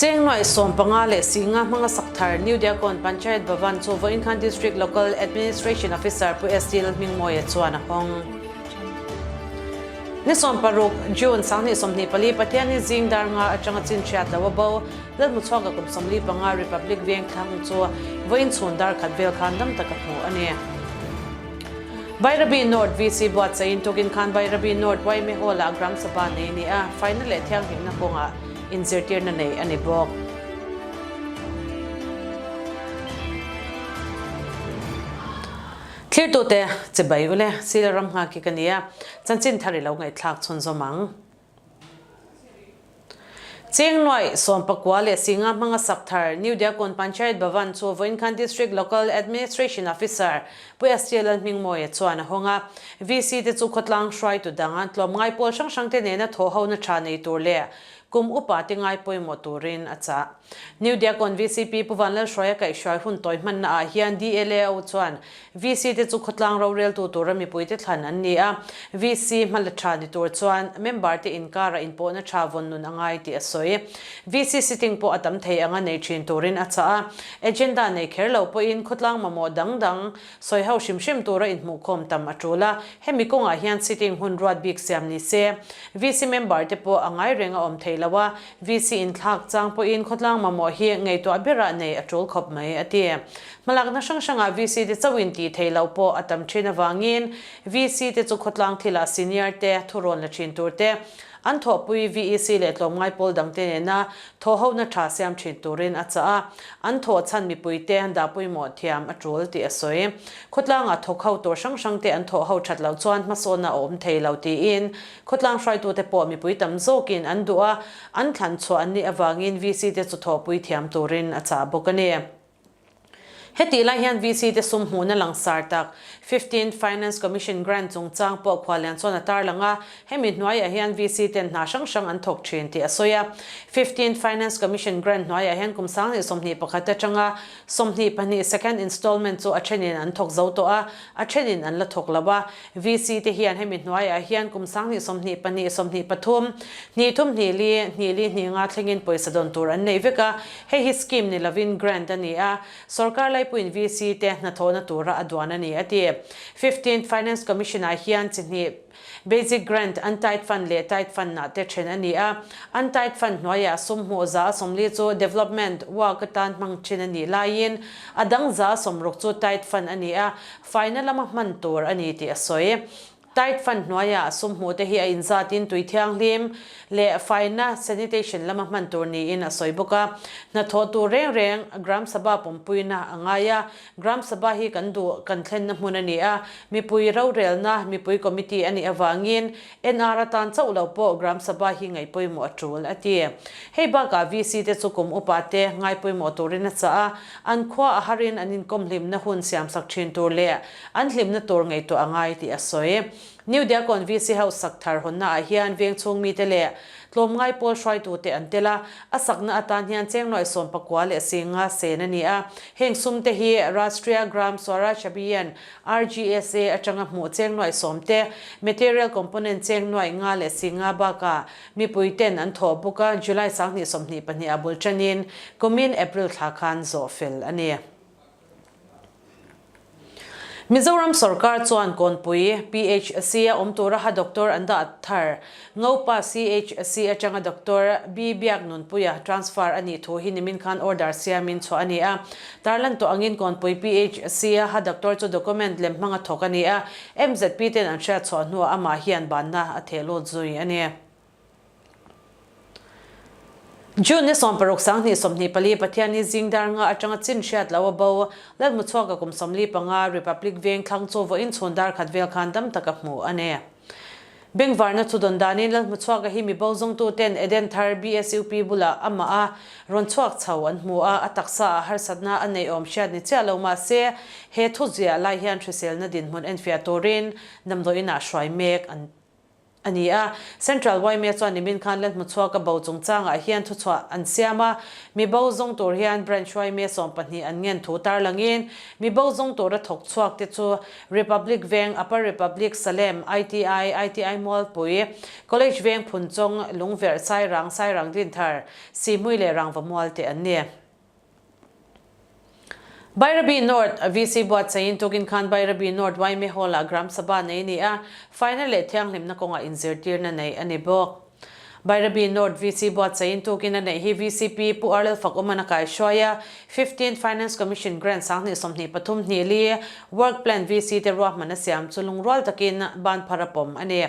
Cheng nuaih 15 leh 50 hmanga sak thar New Diakon Panchayat Bhavan chu vawiin khan District Local Administration Officer Pu ST Lalhmingmawia chuan a hawng. Ni 16, June, 2024, Pathianni zing dar nga atanga chin hriat lo a bo, Lalhmuchhuaka kum 45 Republic Veng thlang chu vawiin chhun dar khat vel khan dam taka hmuh a ni. Bairabi North VC buatsaihin tukin khan Bairabi North yma Hall-ah Gram Sabha nei a ni a, faina leh thianghlimna kawngah inzirtirna nei a ni bawk. Thlirtute chibai ule, Sila ram nghak hi ka ni a, chanchin thar i lo ngaihthlak chhunzawm ang. Cheng nuaih 19 leh 50 hmanga sak thar New Diakon Panchayat Bhavan chu vawiin khan District Local Administration Officer Pu ST Lalhmingmawia chuan a hawng a. VC te chu khawtlang hruaitu dang an tlawmngai pawl hrang hrang te nena thawhhona tha nei tur leh kum upa te ngai pawimawh turin a chah. New Diakon VCP Pu Vanlalhruaia kaihhruai hun tawi hmanna ah hian DLAO chuan VC te chu khawtlang roreltu tura mipuite thlan an ni a, VC hmala tha ni tur chuan member te inkara inpawhna tha vawn nun a ngai tih a sawi. VC sitting pawh a tam thei anga nei thin turin a chah a, agenda nei kher lo pawhin khawtlang mamawh dang dang sawi ho hrim hrim tura inhmuhkhawm tam a tul a, hemi kawngah hian sitting hun ruat bik siam ni se. VC member te pawh a ngai reng a awm thei lo a, VC inthlak chang pawhin khawtlang mamawh hi ngaihtuah berah nei a tul khawp mai, a ti. Hmalakna hrang hrangah VC te chauhin tih theih loh pawh a tam thin avangin VC te chu khawtlang thilah senior te thurawn la thin tur te, an thawhpui VEC leh tlawmngai pawl dangte nena thawhhona tha siam thin turin a chah a, an thawh chhan mipui te dah pawimawh thiam a tul tih a sawi. Khawtlangah thawk ho tur hrang hrang te an thawh ho that loh chuan hmasawnna a awm thei lo tiin Khawtlang hruaitute pawh mipui tam zawkin an duh a, an thlan chhuah an nih avangin VC te chu thawhpui thiam turin a chah bawk a ni. Hetih lai hian VC te sum hmuhna langsar tak Fifteenth Finance Commission Grant chungchang pawh khuallian chuan a tarlang a, hemi hnuaiah hian VC ten hna hrang hrang an thawk thin tih a sawi a. Fifteenth Finance Commission Grant hnuaiah hian kum 2021 atanga 22 second installment chu a thenin an thawk zo tawh a, a thenin an la thawk lo a. VC te hian hemi hnuaiah hian kum 2022, 23, hnih thum hnih li, hnih li hnih nga thlengin pawisa dawn tur an nei vek a, hei hi scheme ni lovin grant a ni a, sorkar laipuiin VC te hnathawhna tura a duan a ni a ti. Fifteenth Finance Commission ah hian chi hnih Basic Grant, Untied Fund leh Tied Fund ah te then a ni a, Untied Fund hnuaiah sum hmuh 140 chu Development Work atan hmang thin a nih laiin a dang 60 chu Tied Fund a ni a, Faina lama hman tur a ni tih a sawi. Tight Fund hnuaia sum hmuhte hi a inzatin tui thianghlim leh faina, sanitation, lama hman tur niin a sawi bawk a. Hnathawh tur reng reng Gram Sabha pawmpuina a ngai a. Gram Sabha hi kan duh kan thlenna hmun a ni a. Mipui rorelna, mipui committee a nih avangin NR atan chauh lo pawh Gram Sabha hi ngaih pawimawh a tul, a ti. Hei bakah VC te chu kum upa te ngai pawimawh turin a chah a, an khua a harin an inkawm hlimna hun siamsak thin tur leh an hlimna tur ngaihtuah a ngai tih a sawi. New Diakon VC House sak thar hawnna ah hian veng chhung mite leh tlawmngai pawl hruaitute an tel a, a sakna atan hian cheng nuaih 19 leh 50 sen a ni a, heng sum te hi Rashtriya Gram Swaraj Abhiyan, RGSA, atanga hmuh cheng nuaih 10 te, material component cheng nuaih nga leh 50 bakah mipui ten an thawh bawk a, July 2022 ah bul tanin kumin April thla khan zawh fel a ni. Mizoram sorkar chuan Kawnpui PHC a awm tura ha doctor an dah thar. Ngopa CHC atanga Doctor B Biak Nunpuia transfer a nih thu hi nimin khan order siamin chhuah a ni a. Tarlan tawh angin Kawnpui PHC a ha doctor chu document lem hmanga thawk a ni a, MZP ten an hriat chhuah hnuah amah hian banna a theh lut zui a ni. June ni 16 2024 Pathianni zing dar nga atanga chin hriat lo a bo, Lalhmuchhuaka kum 45 Republic Veng thlang chu vawiin chhun dar khat vel khan dam taka hmuh a ni. Bengvarna chu dawn danin Lalhmuchhuaka hi mi bo zawngtu ten Eden Thar BSUP bulah amah a rawn chhuak chho an hmu a, a taksa ah harsatna a nei awm hriat ni chiah lo mahse he thu ziah lai hian hriselna dinhmun enfiah turin damdawiin ah hruai mek an. a ni a. Central yma chuan nimin khan Lalhmuchhuaka bo chungchangah hian thuchhuah an siam a, mi bo zawng tur hian Branch yma 12 an ngen thu tarlangin mi bo zawng tura thawk chhuak te chu Republic Veng, Upper Republic, Salem, ITI, ITI Mualpui, College Veng, Phunchawng, Lungverh, Sairang, Sairang Dinthar, Sihmui leh Rangva Mual te an ni. Bairabi North VC buatsaihin tukin khan Bairabi North yma Hall-ah Gram Sabha nei a ni a, faina leh thianghlimna kawngah inzirtirna nei a ni bawk. Bairabi North VC buatsaihin tukin a neih hi VCP Pu Arlel Fakawman a kaihruai a, Fifteenth Finance Commission Grant 2023 hnih li Work Plan VC te ruahman a siam chu lungrual takin ban phar a pawm a ni.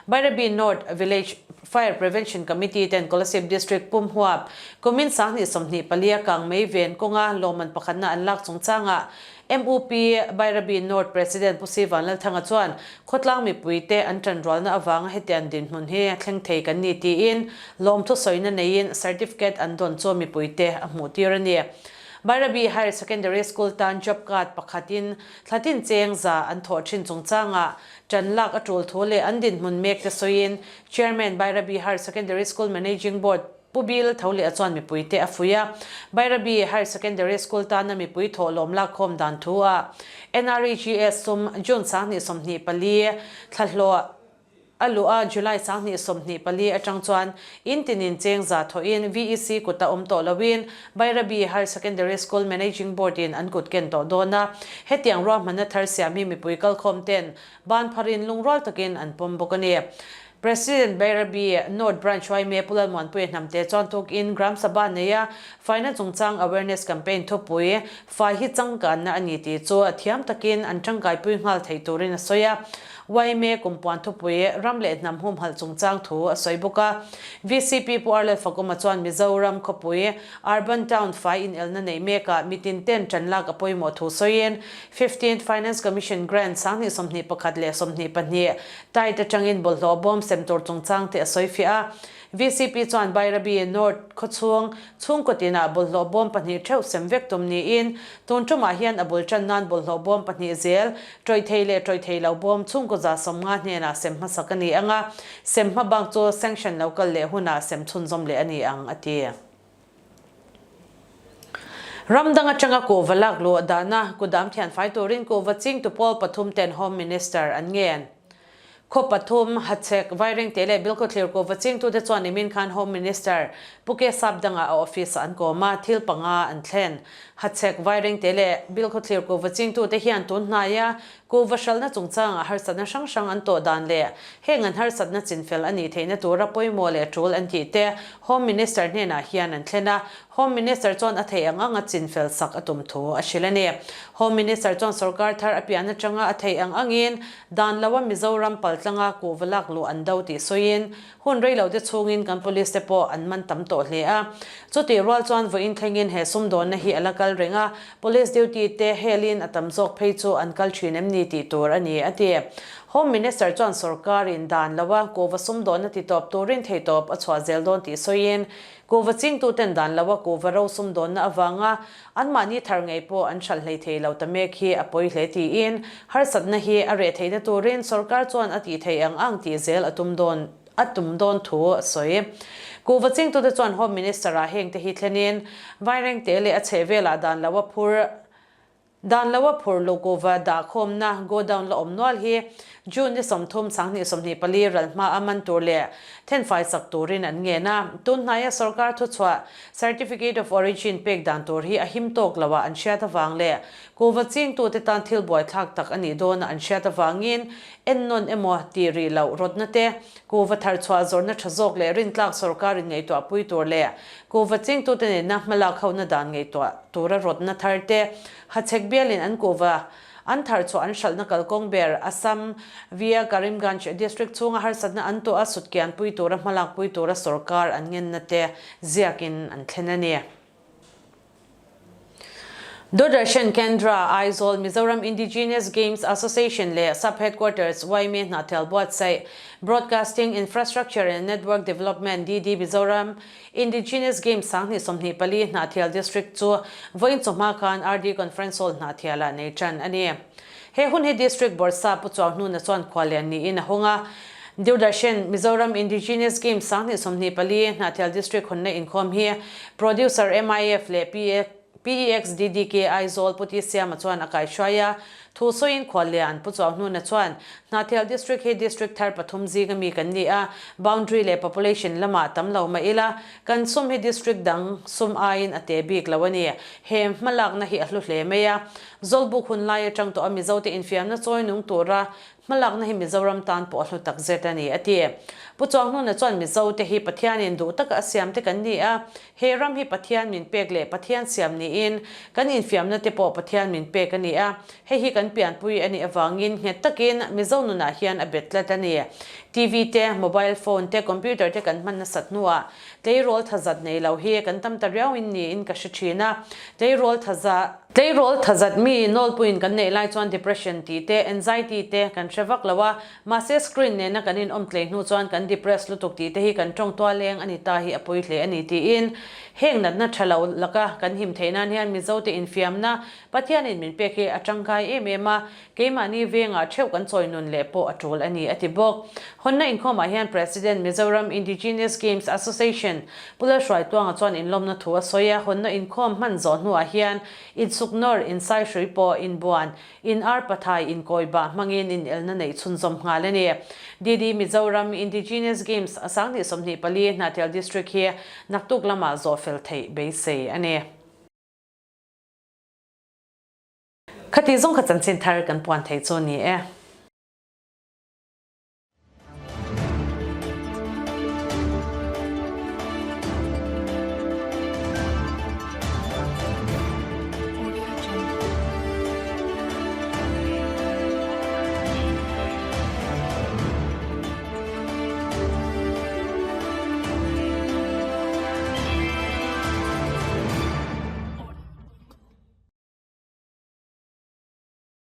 Bairabi North Village Fire Prevention Committee ten Kolasib District pum huap kumin 2024 a kang mei ven kawnga lawmman pakhatna an lak chungchangah MUP Bairabi North President Pu Si Vanlalthanga chuan khawtlang mipuite an tanrualna avanga hetiang dinhmun hi thleng thei kan ni tiin lawmthu sawina neiin certificate an dawn chu mipuite a hmuh tir a ni. Bairabi Higher Secondary School tan job card pakhatin thlatin cheng za an thawh thin chungchangah Ṭan lak a ṭul thu leh an dinhmun mek te sawiin Chairman Bairabi Higher Secondary School Managing Board Pu Bill tho leh a chuan mipui te a fuih a. Bairabi Higher Secondary School tana mipui thawh lawm lak khawm dan thu a NREGS sum June 2024 thla hlawh a luh a July 2024 aṭang chuan in tinin cheng za thawhin VEC kuta awm tawh loin Bairabi Higher Secondary School Managing Board in an kut ken tawh dawn a, hetiang ruahmanna thar siam hi mipui kalkhawm ten ban pharin lungrual takin an pawm bawk a ni. President Bairabi North Branch yma Pu Lalmuanpuia Hnamte chuan tukin Gram Sabha neia faina chungchang awareness campaign thupui fai hi changkanna a ni tih chu thiam takin an tangkaipui nghal thei turin a sawi a. Yma kumpuan thupui ram leh hnam humhalh chungchang thu a sawi bawk a. VCP Pu Arlel Fakuma chuan Mizoram khawpui Urban Town fai inelna neih mekah mitin ten ṭan lak a pawimawh thu sawiin Fifteenth Finance Commission Grant 2021 leh 22 tight aṭangin bawlhhlawh bawm sem tur chungchang te a sawi fiah a. VCP chuan Bairabi North khawchhung chhungkaw tinah bawlhhlawh bawm pahnih theuh sem vek tum niin tun ṭumah hian a bul ṭan nan bawlhhlawh bawm pahnih zel ṭawih thei leh ṭawih thei lo bawm chhungkaw 50 hnenah sem hmasak a ni ang a, sem hma bak chu sanction lo kal leh hunah sem chhunzawm leh a ni ang, a ti. Ram dang aṭanga kuhva lak luh dahna kudam thianfai turin kuhva chingtu pawl pathum ten Home Minister an ngen. Khaw pathum, Hachhek, Vairengte leh Bilkhawthlir kuhva chingtute chuan nimin khan Home Minister Pu Ke Sapdanga a office-ah an kawm a, thil panga an thlen. Hachhek, Vairengte leh Bilkhawthlir kuhva chingtute hian tun hnaia Kuhva hralhna chungchangah harsatna hrang hrang an tawh dan leh heng an harsatna chinfel a nih theihna tura pawimawh leh tul an tih te Home Minister hnenah hian an thlen a, Home Minister chuan a theih ang anga chinfel sak a tum thu a hrilh a ni. Home Minister chuan sorkar thar a pian atanga a theih ang angin dan loa Mizoram paltlanga kuhva lak luh an do tih sawiin Hun rei lo te chhungin kan police te pawh an man tam tawh hle a. Chutih rual chuan vawiin thlengin he sumdawnna hi a la kal reng a, police duty te helin a tam zawk phei chu an kal thin em ni tih tur a ni, a ti. Home Minister chuan sorkarin dan lo a kuhva sumdawnna ti tawp turin theitawp a chhuah zel dawn tih sawiin, kuhva chingtuten dan lo a kuhva ro sumdawnna avanga Anmahni thar ngei pawh an hralh hlei thei lo ta mek hi a pawi hle tiin, harsatna hi a reh theihna turin sorkar chuan a tih theih ang ang tih zel a tum dawn a tum dawn thu a sawi. Kuhva chingtute chuan Home Minister-ah hengte hi thlenin Vairengte leh a chhehvelah dan lo a phur dan lo a phur luh kuhva dahkhawmna godown la awm nual hi June ni 30, 2024 ral hma a man tur leh thenfai sak turin an ngen a. Tun hnaia sorkar thuchhuah Certificate of Origin pek dan tur hi a him tawk lo a an hriat avang leh kuhva chingtute tan thil buaithlak tak a nih dawn a an hriat avangin ennawn emaw tih rih loh rawtna te, kuhva tharchhuah zawrhna tha zawk leh rintlak sorkarin ngaihtuahpui tur leh kuhva chingtute nena hmalak hona dan ngaihtuah tura rawtna thar te hachhek bialin an kuhva An tharchhuah an hralhna kalkawng ber Assam via Karimganj district chhunga harsatna an tuah a sutkian pui tura hmalak pui tura sorkar an ngenna te ziakin an thlen a ni. Doordarshan Kendra, Aizawl, Mizoram Indigenous Games Association leh Sub Headquarters yma Hnahthial buatsaih Broadcasting Infrastructure and Network Development, DD Mizoram, Indigenous Games 2024 Hnahthial District chu vawiin chawhma khan RD Conference Hall Hnahthialah nei tan a ni. He hun hi District Bawrhsa Pu Chuanghnuna chuan khuallian niin a hawng a. Doordarshan Mizoram Indigenous Games 2024 Hnahthial District hawnna inkhawm hi Producer MIF leh PEXDDK Aizawl Pu Tisiama chuan a kaihruai a, thu sawiin khuallian Pu Chuauhnuna chuan Hnahthial District hi District thar pathum zinga mi kan ni a, boundary leh population lamah tam lo mah ila, kan sum hi District dang sum aiin a te bik lo a ni. He hmalakna hi a hlu hle mai a, Zawlbuk hun lai atang tawh a Mizote infiamna chawi nung tura Hmalakna hi Mizoram tan pawh a hlu tak zet a ni, a ti. Pu Chuanghnuna chuan Mizo te hi Pathianin duh taka a siam te kan ni a, he ram hi Pathian min pek leh Pathian siam niin kan infiamna te pawh Pathian min pek a ni a, hei hi kan pianpui a nih avangin nghet takin Mizo nunah hian a bet tlat a ni. TV te, mobile phone te, computer te kan hman nasat hnuah tleirawl thazat nei lo hi kan tam ta riauin niin ka hre thin a, tleirawl thaza. Tleirawl thazat mi nawlpuiin kan neih lai chuan depression tih te, anxiety te kan hre vak lo a, mahse screen nena kan inawm tlei hnu chuan kan depress lutuk tih te hi kan tawng tual leng a ni ta hi a pawi hle a ni tiin heng natna tha lo laka kan him theih nan hian Mizote infiamna Pathianin min pek hi a tangkai em em a, keimahni vengah theuh kan chawi nun leh pawh a tul a ni a ti bawk. Hawnna inkhawmah hian President Mizoram Indigenous Games Association Pu Lalhruaituanga chuan inlawmna thu a sawi a, hawnna inkhawm hman zawh hnuah hian insuknawr, insaihrui pawh, inbuan, in arpathai, inkawibah hmangin inelna neih chhunzawm nghal a ni. DD Mizoram Indigenous Games 2024 Hnahthial District hi naktuk lamah zawh fel theih beisei a ni. Khati zawng kha chanchin thar kan puan thei chu ni e.